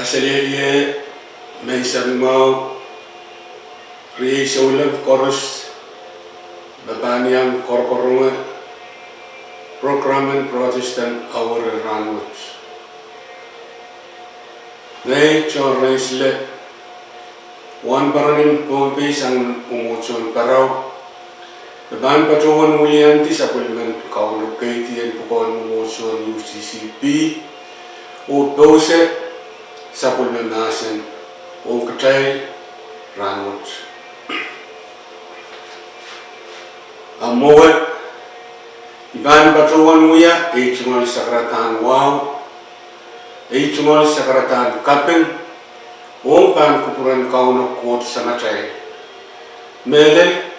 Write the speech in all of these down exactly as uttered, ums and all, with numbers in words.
Selehlie menseng mwahu, riei souleng koaros me pahn iang koarokoaronge prokram en Protestant Hour en rahnwet. Ngehi John Rensile, wahnpoaron en Pohnpei sang mwomwohdiso en Palau, me pahn patohwan wiliandi sapwellimen Kauno keidi en pwukoahn mwomwohdiso en U C C P oh pouse sapwellime mahsen ong kitail rahnwet. A mwowe, I pahn patohwan wia ei tungoal sakaradahn wahu, ei tungoal sakaradahn kaping ong pahn kupwuren Kauno Koht Samatail. Mehlel,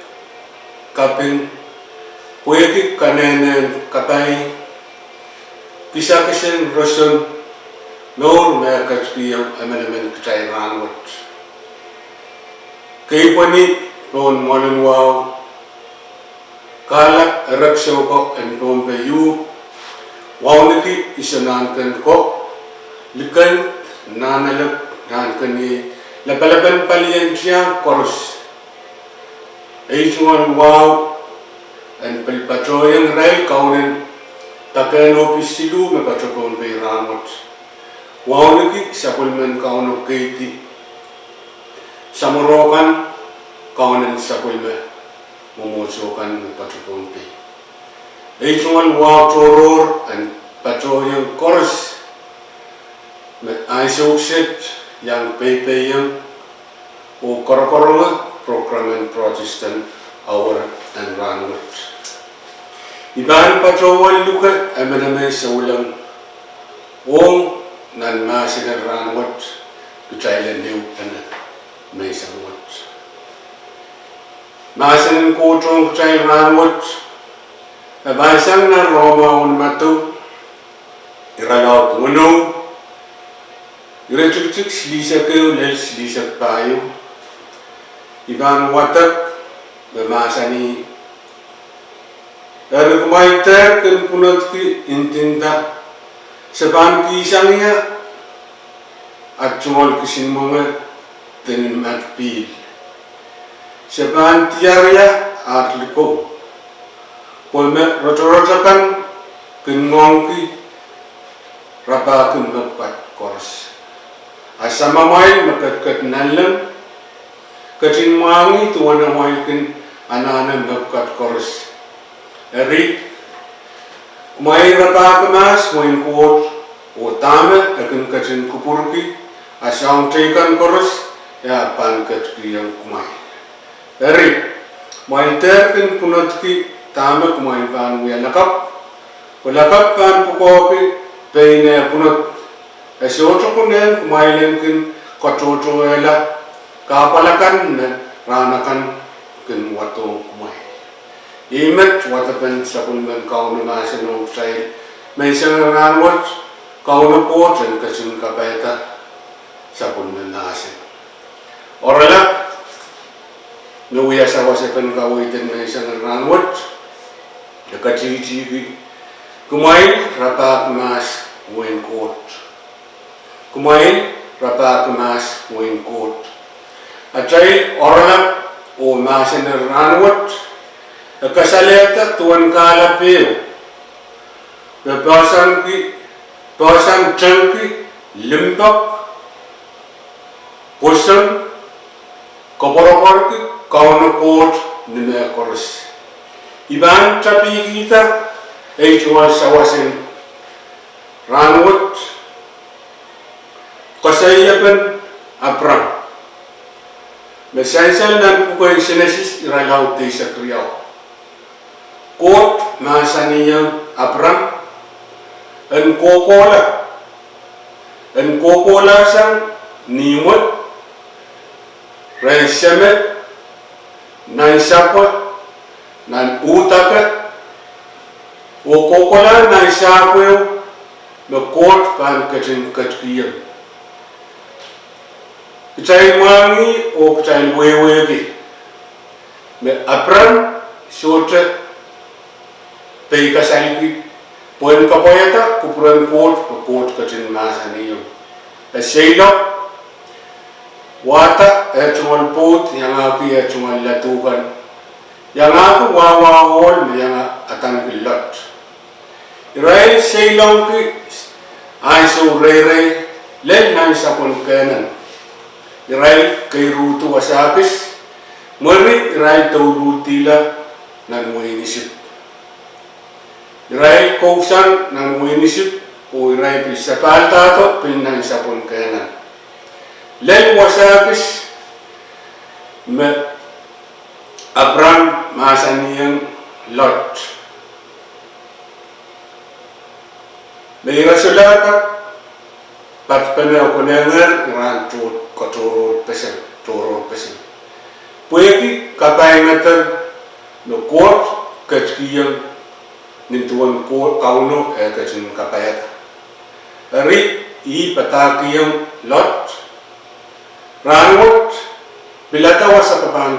kaping pwehki kanenehn kapai, kisakis en roson, mour me ketikihong emenemen kitail rahnwet. Keipweni pohn mwoalen wahu, kahlap erekiso ko en Pohnpei uh wauneki iso nahnken ko, liken nahnalek, nahnken iei lapalapen palien tiahk koaros. Ei tungoal wahu en pil patohiong irail kaunen pakehn ohpis siluh me patohwan Pohnpei rahnwet, wauneki sapwellimen Kauno keidi, samworo kan, kaunen sapwellime mwomwohdiso kan me patohwan Pohnpei. Ei tungoal wahu tohrohr en patohiong koaros me ansou kiset iang peipeiong oh koarokoaronge prokram en Protestant Hour en rahnwet. I pahn patohwan luke emenemen souleng ong nan mahsen en rahnwet, kitail en ehupene menseng wet. Mahsen en Koht ong kitail rahnwet e pahn sang nan Rom wonmado, irelaud weneu, iretikitik silihsek ehu lel silihsek pahieu. I pahn wadek me mahsanih: Eri kumwail dehr kin pwunodki ndinda, se pahn kihsang ie at tungoal kisin mwenge de ni mat pihl. Se pahn diar ie at likou, pwe me rotorot akan kin ngoangki rapahki mepwukat koaros. A Samamwail me ketiket nanleng ketin mwahngih duwen amwail kin anahne mepwukat koaros. Eri, kumwail rapahki mahs mwehin Koht, oh dahme e kin ketin kupwurki, a soahng teikan koaros e ahpw pahn ketikihong kumwail. Eri, kumwail dehr kin pwunodki dahme kumwail pahn wia lakapw, pwe lakapw pahn pwukoahki pein eh pwunod. E sohte konehng kumwail en kin katohtohla kahpwal akan me rahn akan kin wadohng kumwail. Ih met wadepen sapwellimen Kauno mahsen ong kitail menseng en rahnwet. Kauno Koht en ketin kapaiada sapwellime mahsen. Oaralap me wia sawasepen kaweid en menseng en rahnwet, e katihtihki: Kumwail rapahki mahs mwehin Koht. Kumwail rapahki mahs mwehin Koht. Atail oaralap oh mahsen en rahnwet e kasalehda duwen kahlap ehu me poahsoan tengki limpoak, pwoson, koapworopworki Kauno Koht ni mehkoaros. I pahn tapihkihda ei tungoal sawas en rahnwet koasoiepen Apram, me sansal nan pwuken Senesis irelaud eisek riau. Koht mahsanihong Apram en kohkohla, en kohkohlahsang ni imwe, rehn seme, nan sapwe, nan uhdake, oh kohkohlahng nan sahpw ehu me Koht pahn ketin ketikihong. Kitail mwahngih oh kitail wehwehki me Apram sohte peikasalki pwehn kapwaiada kupwuren Koht me Koht ketin mahsanihong. E seiloak wahda eh tungoal pwoud, iangahki eh tungoal ladu kan, iangahki wahwa ohl me iang adaneki Lot. Irail seiloakki ansou reirei lel nan sapwen Kenan. Irail keiruhdu wasa kis, mwuri irail douluhdihla nan wehin Isip. Irail kousoan nan wehin Isip, oh irail pil sapahlahdo pil nan sapwen Kenan. Lel wasa kis me Abram mahsanihong Lot me ira solahr kak patpene oh konengehr rahn tohrohrpeseng, tohrohrpeseng, pwehki kapai ngeder me Koht ketikihong nin duwen Kauno eh ketin kapaiada. Eri ih padahkihong Lot, rahnwet pilada wasa ke pahn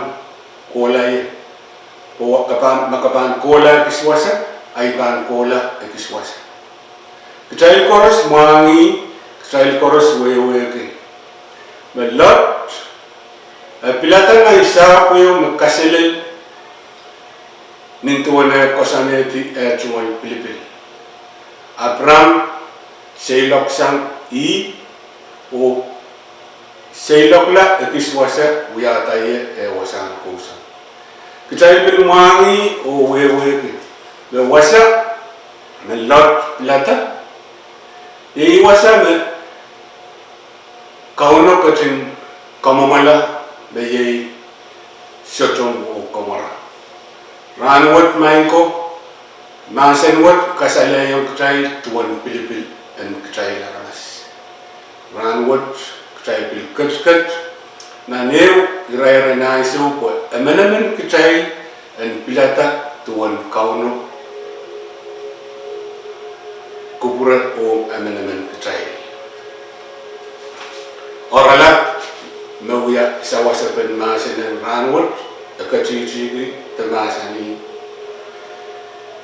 kohla ie, pwe ma ke pahn kohla ekis wasa, ahi pahn kohla ekis wasa. Kitail koaros mwahngih, kitail koaros wehwehki me Lot e pilada nan sahpw ehu me kaselel nin duwen eh koasoanehdi eh tungoal pilipil. Abram seiloaksang ih oh seiloakla ekis wasa wiahda ie eh wasahn kousoan. Kitail pil mwahngih oh wehwehki me wasa me Lot pilada iei wasa me Kauno ketin kamwomwala, me iei Sodom oh Komora. Rahnwet maing ko, mahsen wet kasalehiong kitail duwen pilipil en kitail aramas. Rahnwet kitail pil ketiket nan ehu irair en ansou pwe emenemen kitail en pilada duwen Kauno kupwure oh emenemen kitail. Oaralap me wia sawasepen mahsen en rahnwet e ketihtihki de mahsanih,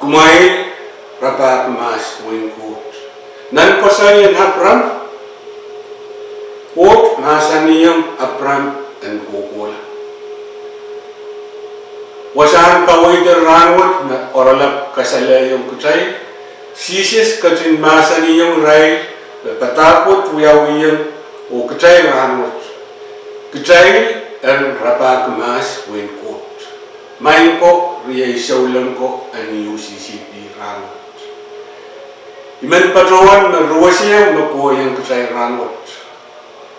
Kumwail rapahki mahs wehin Koht. Nan koasoai en Abram, Koht mahsanihong Abram en kohkohla. Wasahn kaweid en rahnwet me oaralap kasalehiong kitail, Sises ketin mahsanihong irail me padahk wet wiawihong oh kitail rahnwet, kitail en rapahki mahs wehin Koht. Maing ko, riei souleng ko en UCCP rahnwet, I men patohwan me ruweseu me kohieng kitail rahnwet.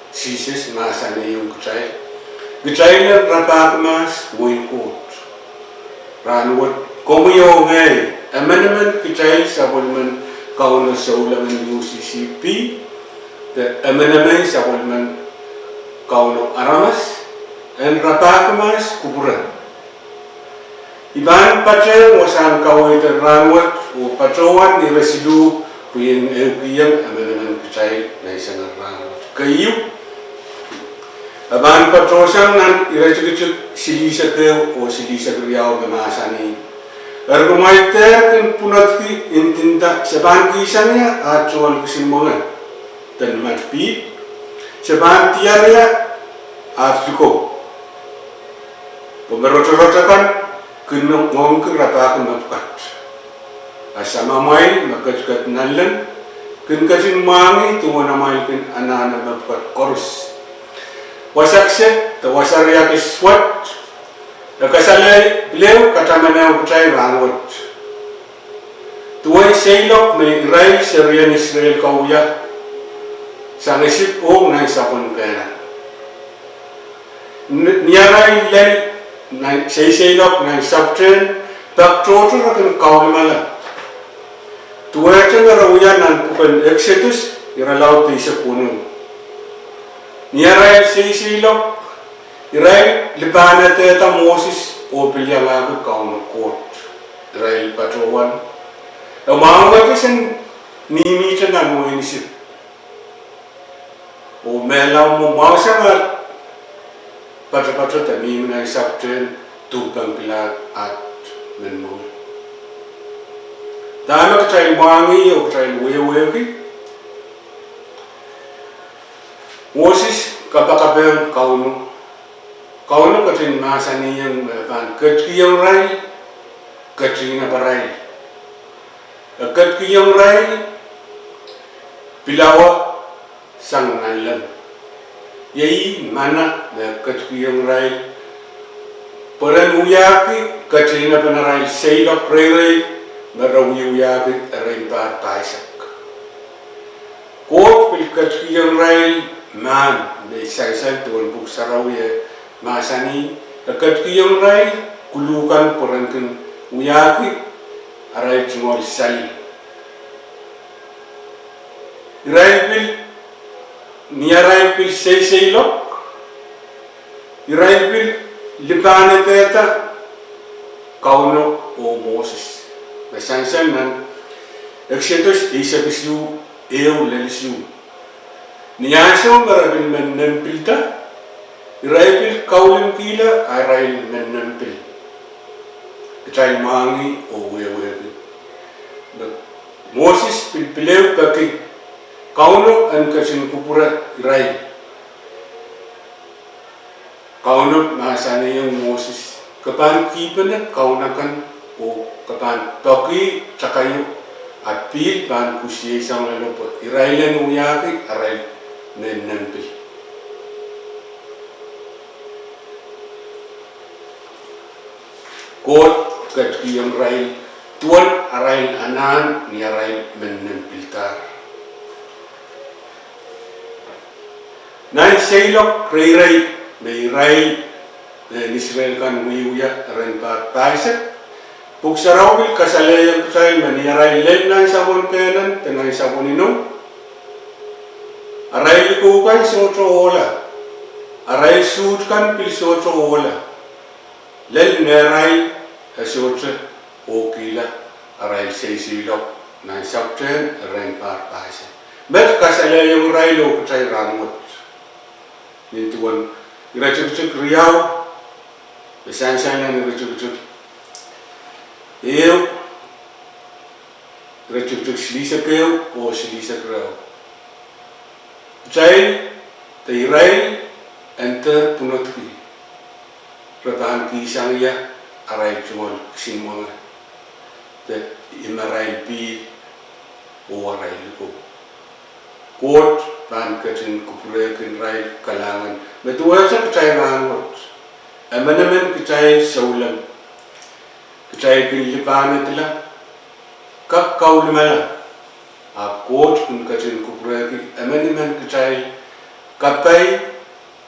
Sises mahsanihong kitail, kitail en rapahki mahs wehin Koht. Rahnwet komwi oh ngehi, emenemen kitail sapwellimen Kauno Souleng en UCCP de emenemen sapwellimen Kauno aramas, en rapahki mahs kupwure. I pahn patehng wasahn kaweid en rahnwet oh patohwan ire siluh pwehn ehukihong emenemen kitail nan sangete rahnwet. Keieu, e pahn patohsang nan iretikitik silihsek ehu oh silihsek riau me mahsanih, Eri kumwail dehr kin pwunodki ndinda, se pahn kihsang ia aht tungoal kisin mwenge de nimet pih, se pahn diar ia aht likou, pwe me rotorot akan kin ngoangki rapahki mepwukat. A Samamwail me ketiket nanleng kin ketin mwahngih duwen amwail kin anahne mepwukat koaros. Wasa kiset de wasa riakid wet e kasalehiong pil ehu katamanehng kitail rahnwet. Duwen seiloak me irail serien Israel kawia sang Isip ong nan sapwen Kenan, ni arail lel seiseiloak nan sapwtehn pak tohto re kin kaulimala. Duwehte me re wia nan pwuken Eksedes irelaud eisek weneu. Ni arail seiseiloak, irail lipahnedehda Moses oh pil iangahki Kauno Koht. Irail patohwan, e mwahuwete sen mihmihte nan wehin Isip, oh mehla mwo mwahusang aht poatopoatod e mihmi nan sapwtehn duhpengkilahn aht men mwenge. Dahme kitail mwahngih oh kitail wehwehki? Moses kapakapehng Kauno. Kauno ketin mahsanihong me pahn ketikihong irail, ketikihong irail, e ketikihong irail pilawa sang nanleng. Iei mana me ketikihong irail pwe ren wiahki keteinepen arail seiloak reirei me re wiewiahki erein pahr pahisek. Koht pil ketikihong irail mahn me sansal duwen Pwuhk Sarawi e mahsanih, e ketikihong irail kuluhkan pwe ren kin wiahki arail tungoal sali. Irail pil, ni arail pil seiseiloak, irail pil lipahnedehda Kauno oh Moses. Me sansal nan Eksodos eisek isuh, ehu lel isuh. Ni ansou me re pil men nempilda, irail pil kaulimkihla arail men nempil. Kitail mwahngih oh wehwehki me Moses pil pil ehu peki Kauno en ketin kupwure irail. Kauno mahsanihong Moses, ke pahn kihpene kaun akan oh ke pahn peki takaio, a pihl pahn kusieisang loale pwe irail en wiahki arail men nempil. Koht ketikihong irail duwen arail anahn ni arail men nempildahr. Nan seiloak reirei me irail, eh, Israel kan wiewia erein pahr pahisek, Pwuhk Sarawi kasalehiong kitail me ni arail lel nan sapwen Kenan de nan sapwen inou, arail likou kan sohte ohla, arail suht kan pil sohte ohla. Lel mehrail e sohte ohkihla arail seiseiloak nan sapwtehn erein pahr pahisek. Met kasalehiong irail oh kitail rahnwet. Nin duwen iretikitik riau, me sansal nan iretikitik ehu, iretikitik silihsek ehu oh silihsek riau. Kitail de irail en dehr pwunodki, re pahn kihsang ia arail tungoal kisin mwenge de imarail pihl oh arail likou. Koht pahn ketin kupwurehkin irail kalahngan me duwehte kitail rahnwet. Emenemen kitail souleng, kitail kin lipahnedla, kak kaulimala, ahpw Koht kin ketin kupwurehki emenemen kitail kapai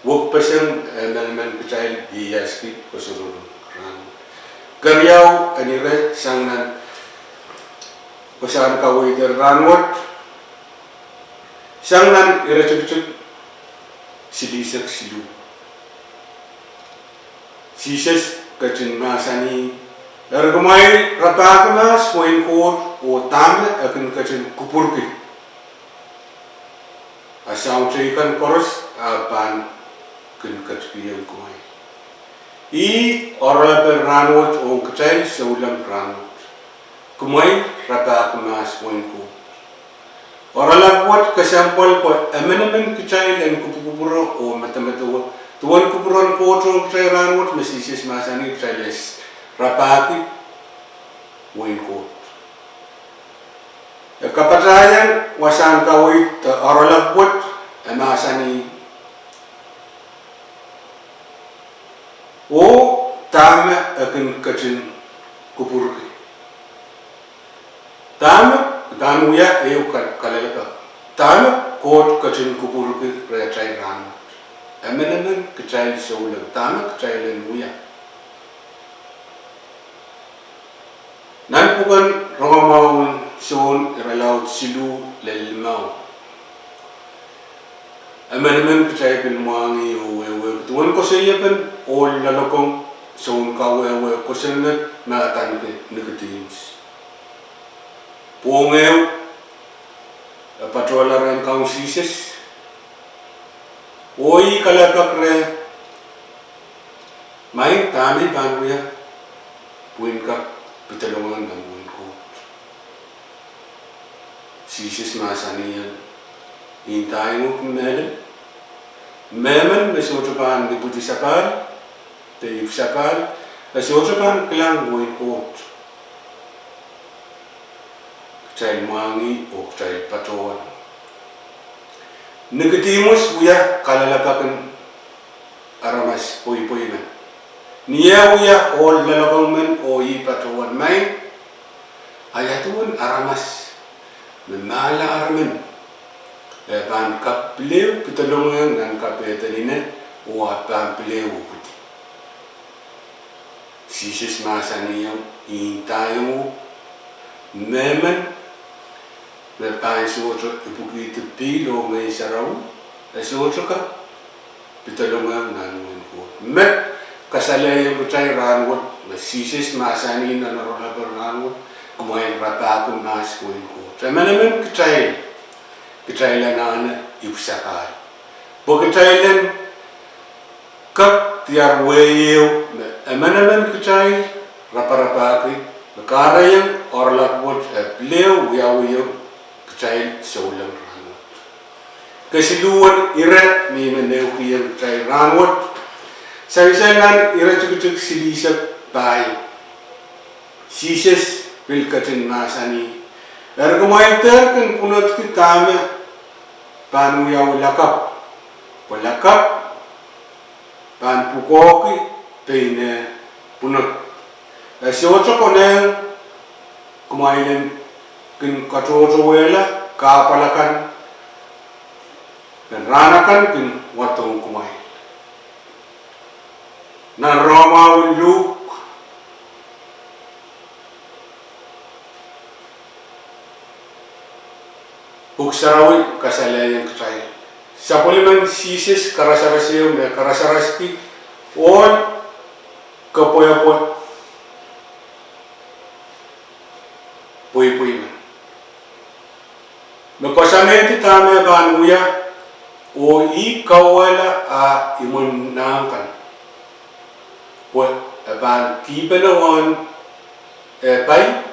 wekpeseng, emenemen kitail ieiaski koasoaroahr rahnwet. Keriau en ire sang nan wasahn kaweid en rahnwet, sang nan iretikitik silihsek siluh, Sises ketin mahsanih, eri kumwail rapahki mahs wehin Koht oh dahme e kin ketin kupwurki, a soahng teikan koaros ahpw pahn kin ketikihong kumwail. Ih oaralap en rahnwet ong kitail souleng rahnwet. Kumwail rapahki mahs wehin Koht. Oaralap wet kesempwal pwe emenemen kitail en kupwukupwure oh medemedewe duwen kupwuren Koht ong kitail rahnwet me Sises mahsanih kitail en rapahki wehin Koht. E kapatahieng wasahn kaweid de oaralap wet, e mahsanih, oh dahme e kin ketin kupwurki. Dahme, dahme wia ehu ka-, kalelapak. Dahme Koht ketin kupwurki rehtail rahnwet. Emenemen kitail souleng, dahme kitail en wia. Nan pwuken Rongamwahu en Sohn irelaud siluh lel limau, emenemen kitail pil mwahngih oh wehwehki duwen koasoiepen ohl loalokong, Sohn kawehwe kosonned me adaneki Nikodimus. Pwohng ehu, e patohla rehn Kaun Sises, oh ih kalelapak reh, Maing, dahme I pahn wia pwe I en kak pedolong nan wehin Koht? Sises mahsanih, I ndahiong uhk ni mehlel, Mehmen me sohte pahn ipwidi sapahl, de ipw sapahl, e sohte pahn kilang wehin Koht. Kitail mwahngih oh kitail patohwan. Nikodihmus wia kalelapak en aramas pweipwei men. Ni eh wia ohl loalokong men oh ih patohwan, Maing, a ia duwen aramas me mahla emen e pahn kak pil ehu pedolongehr nan kapehden ine oh ahpw pahn pil ehu ipwidi? Sises mahsanihong, I ndaiong uhk, mehmen me pahn sohte ipwikihdi pihl oh Ngehn Sarawi, e sohte kak pedolongehr nan wehin Koht. Met kasalehiong kitail rahnwet me Sises mahsanih nan oaralap en rahnwet, kumwail rapahki mahs wehin Koht. Emenemen kitail, kitail anahne ipw sapahl, pwe kitail en kak diar wehi ehu me emenemen kitail raparapahki me kahrehiong oaralap wet e pil ehu wiawihong kitail souleng rahnwet. Kesiluhwen ire me I men ehukihong kitail rahnwet, sansal nan iretikitik silihsek pahieu, Sises pil ketin mahsanih, Eri kumwail dehr kin pwunodki dahme pahn wiawi lakapw, pwe lakapw pahn pwukoahki pein eh pwunod. E sohte konehng kumwail en kin katohtowehla kahpwal akan, pwe rahn akan kin wadohng kumwail. Nan Rom, Luhk, Pwuhk Sarawi kasalehiong kitail sapwellimen Sises karasaras ehu me karasaraski ohl kepwehpwe pweipwei men, me koasoanehdi dahme pahn wia, oh ih kauwehla ah imwin nahn kan, pwe e pahn kihpene wahn eh pai,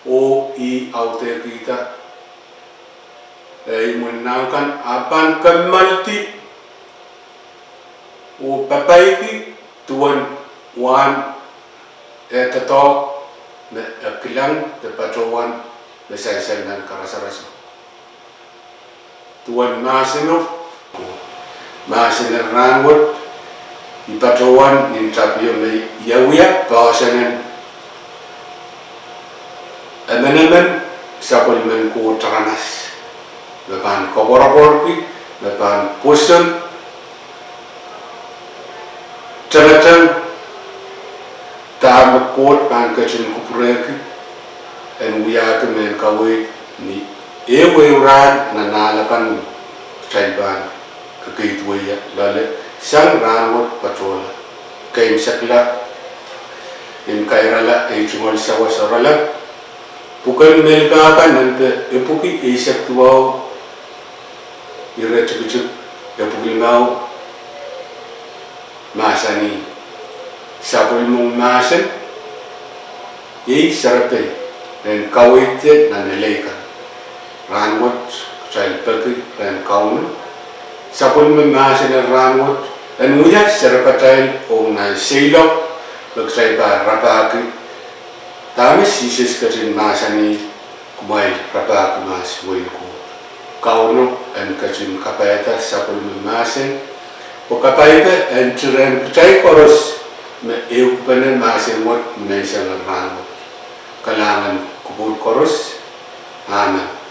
oh ih audehkihda eh imwin nahn kan, ahpw pahn kammaldi oh papaiki duwen wahn eh doadoahk me e kilang de patohwan me sansal nan karasaraso. Duwen mahseno, mahsen en rahnwet, I patohwan nin tapio me I wia poahsoan en emenemen sapwellimen Koht aramas me pahn koapworopworki, me pahn pwoson tengeteng dahme Koht pahn ketin kupwurehki en wiahki mehn kaweid ni ehuehu rahn nan ahl akan me kitail pahn kekeid wia loale sang rahnwet patohla. Keimwsekla en kairala ei tungoal sawas oaralap, pwuken Melkahka nempe epwiki eisek duwau, iretikitik epwiki limau, mahsanih, sapwellimomwi mahsen iei serepein kaweid nan eleika. Rahnwet kitail peki rehn Kauno sapwellime mahsen en rahnwet en wia serepatail ong nan seiloak me kitail pahn rapahki dahme Sises ketin mahsanih, kumwail rapahki mahs wehin Koht. Kauno en ketin kapaiada sapwellime mahsen, pwe kapaipe en ti rehn kitail koaros me ehukipene mahsen wet ni menseng en rahnwet. Kalahngan kupwur koaros. Amen.